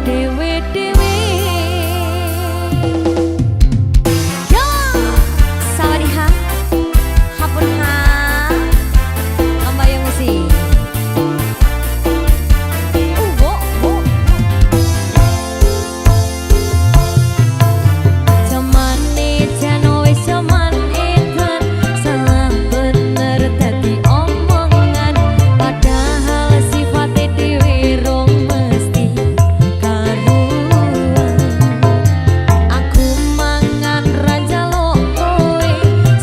Dhewe-dhewe. Yo, sawadee hapun ha. Ambayang musik. Wo, wo. Jamane jan wis jaman edan, salah bener dadi omongan, padahal sifate dhewe rong mesti karuan. Aku mangan ra njaluk kowe,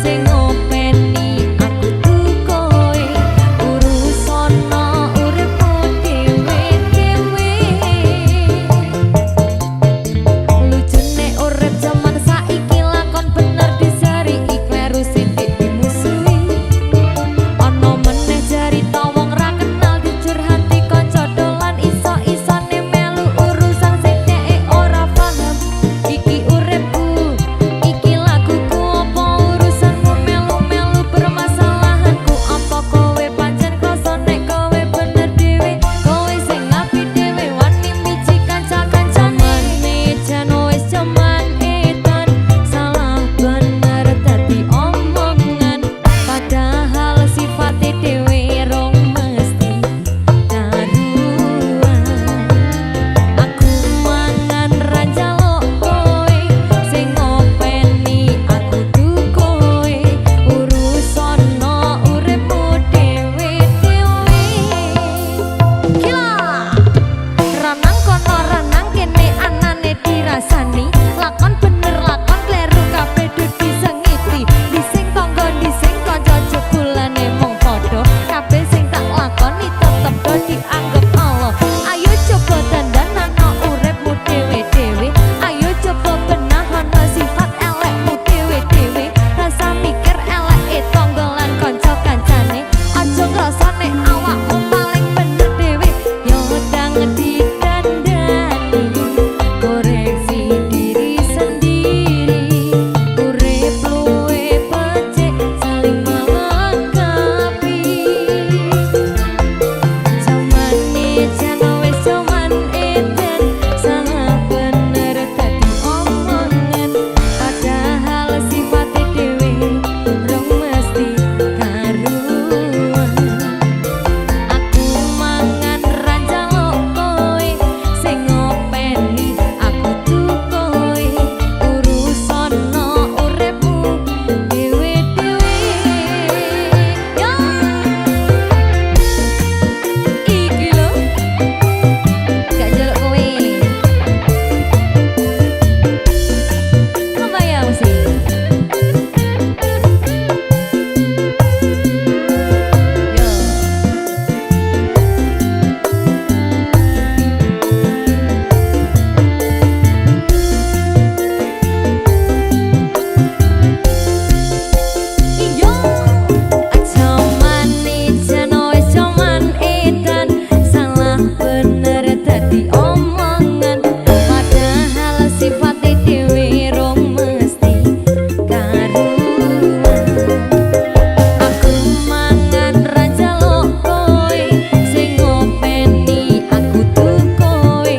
sing ngopeni aku tuh kowe, urusana uripmu dhewe-dhewe. Lucune urip jaman saiki, lakon bener disariki, kleru sithik dimusuhi. Ana meneh cerita wong ra kenal dicurhati kanca dolan, iso-isone melu urusan sing dhek ora paham. Iki uripku, iki laguku, apa urusanmu melu-melu permasalahanku? Apa kowe pancen krasa nek kowe bener dhewe, kowe sing apik dhewe, wani miji kanca-kancane? Jan wis jaman edan, salah bener dadi omongan, padahal sifate dhewe rong mesti karuan. Aku mangan ra njaluk kowe, sing ngopeni aku tuh kowe, urusana uripmu dhewe-dhewe. Gila. Ranang kono ranang kene anane dirasani, lakon bener lakon kleru kabeh do disengiti, dising tangga dising kanca jebulane mung padha, kabeh sing tak lakoni tetep do dianggep Allah. Ayo coba dandanana uripmu dhewe-dhewe, ayo coba benahana sifat elekmu dhewe-dhewe, rasa mikir eleke tangga lan kanca kancane, aja ngrasa nek awakmu paling bener dhewe. Yo ndang didandani, koreksi diri sendiri, urip luwih becik saling melengkapi. Jamane jan wis jaman edan, salah bener dadi omongan, padahal sifate dhewe rong mesti karuan. Aku mangan ra njaluk kowe, sing ngopeni aku tuh kowe, urusana uripmu dhewe-dhewe. Yo, iki lho, gak njaluk kowe. Kebayang sih. Yo. Iyo, jamane jan wis jaman edan, salah bener dadi omongan, padahal sifate dhewe rong mesti karuan. Aku mangan ra njaluk kowe, sing ngopeni aku tuh kowe,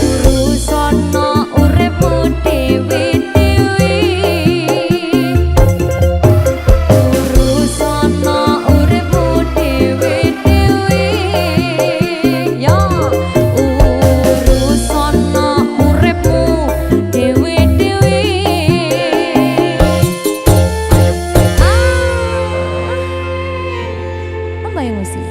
urusana uripmu dhewe-dhewe. Urusana uripmu dhewe-dhewe. Yo, urusana uripmu dhewe-dhewe. Ah, Ambayang musik.